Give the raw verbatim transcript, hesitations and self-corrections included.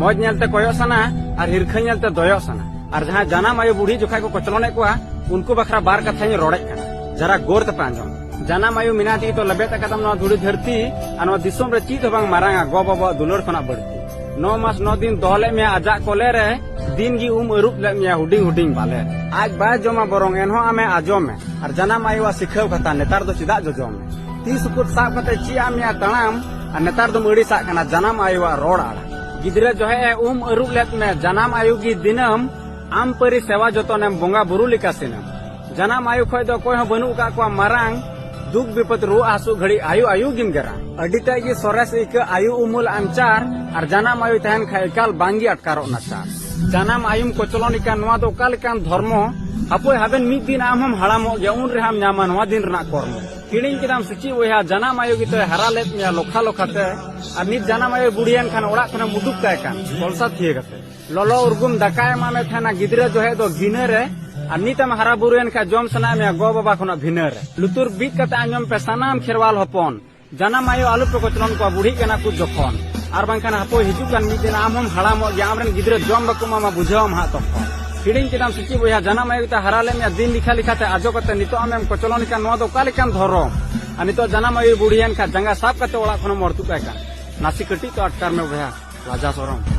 ᱢᱚᱡᱽ ᱧᱮᱞᱛᱮ ᱠᱚᱭᱚᱜ ᱥᱟᱱᱟ ᱟᱨ ᱦᱤᱨᱠᱷᱟᱹ ᱧᱮᱞᱛᱮ ᱫᱚᱭᱚᱜ ᱥᱟᱱᱟ᱾ ᱟᱨ ᱡᱟᱦᱟᱸ ᱡᱟᱱᱟᱢ ᱟᱭᱳ ᱵᱩᱲᱦᱤ ᱡᱚᱠᱷᱟᱡ ᱠᱚ ᱠᱚᱪᱞᱚᱱᱮᱫ ᱠᱚᱣᱟ, ᱩᱱᱠᱩ ᱵᱟᱠᱷᱨᱟ ᱵᱟᱨ ᱠᱟᱛᱷᱟᱧ ᱨᱚᱲᱮᱫ ᱠᱟᱱᱟ, ᱡᱟᱨᱟ ᱜᱚᱨ ᱛᱮᱯᱮ ᱟᱸᱡᱚᱢ᱾ ᱡᱟᱱᱟᱢ ᱟᱭᱳ ᱢᱮᱱᱟᱭ ᱛᱮᱜᱮ ᱛᱚ ᱞᱮᱵᱮᱫ ᱟᱠᱟᱫᱟᱢ ᱱᱚᱣᱟ ᱫᱷᱩᱲᱤ ᱫᱷᱟᱹᱨᱛᱤ, ᱟᱨ ᱱᱚᱣᱟ ᱫᱤᱥᱚᱢ ᱨᱮ ᱪᱮᱫ ᱦᱚᱸ ᱵᱟᱝ ᱢᱟᱨᱟᱝᱟ ᱜᱚ ᱵᱟᱵᱟᱣᱟᱜ ᱫᱩᱞᱟᱹᱲ ᱠᱷᱚᱱᱟᱜ ᱵᱟᱹᱲᱛᱤ᱾ ᱱᱚ ᱢᱟᱥ ᱱᱚ ᱫᱤᱱ ᱫᱚᱦᱚ ᱞᱮᱫ ᱢᱮᱭᱟ ᱟᱡᱟᱜ ᱠᱚᱞᱮ ᱨᱮ, ᱫᱤᱱ ᱜᱮ ᱩᱢ ᱟᱹᱨᱩᱵ ᱞᱮᱫ ᱢᱮᱭᱟ ᱦᱩᱰᱤᱧ ᱦᱩᱰᱤᱧ ᱵᱟᱞᱮ ᱨᱮ᱾ ᱟᱡ ᱵᱟᱭ ᱡᱚᱢᱟ ᱵᱚᱨᱚᱝ ᱮᱱᱦᱚᱸ ᱟᱢᱮ ᱟᱡᱚᱢ ᱢᱮ, ᱟᱨ ᱡᱟᱱᱟᱢ ᱟᱭᱳᱣᱟᱜ ᱥᱤᱠᱷᱟᱹᱣ ᱠᱟᱛᱷᱟ ᱱᱮᱛᱟᱨ ᱫᱚ ᱪᱮᱫᱟᱜ ᱡᱚᱡᱚᱢ ᱢᱮ? ᱛᱤ ᱥᱩᱯᱩᱫ ᱥᱟᱵ ᱠᱟᱛᱮ ᱪᱮᱫ ᱟᱜ ᱢᱮᱭᱟ ᱛᱟᱲᱟᱢ, ᱟᱨ ᱱᱮᱛᱟᱨ ᱫᱚᱢ ᱟᱹᱲᱤᱥᱟᱜ ᱠᱟᱱᱟ ᱡᱟᱱᱟᱢ ᱟᱭᱳᱣᱟᱜ ᱨᱚᱲ ᱟᱲᱟᱝ᱾ ᱜᱤᱫᱽᱨᱟᱹ ᱡᱚᱦᱮᱜ ᱮ ᱩᱢ ᱟᱹᱨᱩᱵ ᱞᱮᱫ ᱢᱮ ᱡᱟᱱᱟᱢ ᱟᱭᱳ ᱜᱮ ᱫᱤᱱᱟᱹᱢ, ᱟᱢ ᱯᱟᱹᱨᱤ ᱥᱮᱵᱟ ᱡᱚᱛᱚᱱᱮᱢ ᱵᱚᱸᱜᱟ ᱵᱩᱨᱩ ᱞᱮᱠᱟ ᱥᱤᱱᱟᱹᱢ᱾ ᱡᱟᱱᱟᱢ ᱟᱭᱳ ᱠᱷᱚᱡ ᱫᱚ ᱚᱠᱚᱭ ᱦᱚᱸ ᱵᱟᱹᱱᱩᱜ ᱟᱠᱟᱫ ᱠᱚᱣᱟ ᱢᱟᱨᱟᱝ, ᱫᱩᱠ ᱵᱤᱯᱚᱫ ᱨᱩᱣᱟᱹ ᱦᱟᱹᱥᱩ ᱜᱷᱟᱹᱲᱤ ᱟᱭᱳ ᱟᱭᱳ ᱜᱮᱢ ᱜᱮᱨᱟ᱾ ᱟᱹᱰᱤ ᱛᱮᱫ ᱜᱮ ᱥᱚᱨᱮᱥ ᱟᱹᱭᱠᱟᱹᱜ ᱟᱭᱳ ᱩᱢᱩᱞ ᱟᱧᱪᱟᱨ, ᱟᱨ ᱡᱟᱱᱟᱢ ᱟᱭᱳ ᱛᱟᱦᱮᱱ ᱠᱷᱟᱡ ᱮᱠᱟᱞ ᱵᱟᱝ ᱜᱮ ᱟᱴᱠᱟᱨᱚᱜ ᱱᱟᱪᱟᱨ᱾ ᱡᱟᱱᱟᱢ ᱟᱭᱳᱢ ᱠᱚᱪᱞᱚᱱ ᱮᱠᱟᱱ ᱱᱚᱣᱟ ᱫᱚ ᱚᱠᱟ ᱞᱮᱠᱟᱱ ᱫᱷᱚᱨᱢᱚ? ᱦᱟᱯᱳᱭ ᱦᱟᱵᱮᱱ ᱢᱤᱫ ᱫᱤᱱ ᱟᱢ ᱦᱚᱸᱢ ᱦᱟᱲᱟᱢᱚᱜ ᱜᱮᱭᱟ, ᱩᱱ ᱨᱮᱦᱟᱢ ᱧᱟᱢᱟ ᱱᱚᱣᱟ ᱫᱤᱱ ᱨᱮᱱᱟᱜ ᱠᱚᱨᱢᱚ᱾ ᱦᱤᱲᱤᱧ ᱠᱮᱫᱟᱢ ᱥᱮ ᱪᱮᱫ ᱵᱚᱭᱦᱟ, ᱡᱟᱱᱟᱢ ᱟᱭᱳ ᱜᱮᱛᱚᱭ ᱦᱟᱨᱟ ᱞᱮᱫ ᱢᱮᱭᱟ ᱞᱚᱠᱷᱟ ᱞᱚᱠᱷᱟ ᱛᱮ, ᱟᱨ ᱱᱤᱛ ᱡᱟᱱᱟᱢ ᱟᱭᱳ ᱵᱩᱲᱦᱤᱭᱮᱱ ᱠᱷᱟᱱ ᱚᱲᱟᱜ ᱠᱷᱚᱱᱮᱢ ᱩᱰᱩᱠ ᱠᱟᱭ ᱠᱟᱱ ᱠᱚᱞᱥᱟ ᱛᱷᱤᱭᱟᱹ ᱠᱟᱛᱮ᱾ ᱞᱚᱞᱚ ᱩᱨᱜᱩᱢ ᱫᱟᱠᱟ ᱮᱢᱟᱜ ᱢᱮ ᱛᱟᱦᱮᱱᱟ ᱜᱤᱫᱽᱨᱟᱹ ᱡᱚᱦᱮᱜ ᱫᱚ ᱜᱤᱱᱟᱹ ᱨᱮ, ᱟᱨ ᱱᱤᱛ ᱮᱢ ᱦᱟᱨᱟ ᱵᱩᱨᱩᱭᱮᱱ ᱠᱷᱟᱱ ᱡᱚᱢ ᱥᱟᱱᱟᱭᱮᱫ ᱢᱮᱭᱟ ᱜᱚ ᱵᱟᱵᱟ ᱠᱷᱚᱱᱟᱜ ᱵᱷᱤᱱᱟᱹ ᱨᱮ᱾ ᱞᱩᱛᱩᱨ ᱵᱤᱫ ᱠᱟᱛᱮ ᱟᱸᱡᱚᱢ ᱯᱮ ᱥᱟᱱᱟᱢ ᱠᱷᱮᱨᱣᱟᱞ ᱦᱚᱯᱚᱱ, ᱡᱟᱱᱟᱢ ᱟᱭᱳ ᱟᱞᱚ ᱯᱮ ᱠᱚᱪᱞᱚᱱ ᱠᱚᱣᱟ ᱵᱩᱲᱦᱤᱜ ᱠᱟᱱᱟ ᱠᱚ ᱡᱚᱠᱷᱚᱱ, ᱟᱨ ᱵᱟᱝᱠᱷᱟᱱ ᱦᱟᱯᱳᱭ ᱦᱤᱡᱩᱜ ᱠᱟᱱ ᱢᱤᱫ ᱫᱤᱱ ᱟᱢ ᱦᱚᱸᱢ ᱦᱟᱲᱟᱢᱚᱜ ᱜᱮᱭᱟ, ᱟᱢᱨᱮᱱ ᱜᱤᱫᱽᱨᱟᱹ ᱡᱚᱢ ᱵᱟᱠᱚ ᱮᱢᱟᱢᱟ ᱵᱩᱡᱷᱟᱹᱣᱟᱢ ᱦᱟᱸᱜ ᱛᱚᱠᱷᱚᱱ᱾ ᱦᱤᱲᱤᱧ ᱠᱮᱫᱟᱢ ᱥᱮ ᱪᱮᱫ ᱵᱚᱭᱦᱟ, ᱡᱟᱱᱟᱢ ᱟᱭᱳ ᱜᱮᱛᱚᱭ ᱦᱟᱨᱟ ᱞᱮᱫ ᱢᱮᱭᱟ ᱫᱤᱱ ᱞᱮᱠᱷᱟ ᱞᱮᱠᱷᱟᱛᱮ ᱟᱡᱚ ᱠᱟᱛᱮ, ᱱᱤᱛᱚᱜ ᱟᱢᱮᱢ ᱠᱚᱪᱞᱚᱱ ᱠᱟᱱ, ᱱᱚᱣᱟ ᱫᱚ ᱚᱠᱟ ᱞᱮᱠᱟᱱ ᱫᱷᱚᱨᱚᱢ? ᱟᱨ ᱱᱤᱛᱚᱜ ᱡᱟᱱᱟᱢ ᱟᱭᱳ ᱵᱩᱲᱦᱤᱭᱮᱱ ᱠᱷᱟᱱ ᱡᱟᱸᱜᱟ ᱥᱟᱵ ᱠᱟᱛᱮ ᱚᱲᱟᱜ ᱠᱷᱚᱱᱮᱢ ᱚᱨ ᱛᱩᱫ ᱠᱟᱭ ᱠᱟᱱ᱾ ᱱᱟᱥᱮ ᱠᱟᱹᱴᱤᱡ ᱛᱚ ᱟᱴᱠᱟᱨ ᱢᱮ ᱵᱚᱭᱦᱟ, ᱞᱟᱡᱟ ᱥᱚᱨᱚᱢ᱾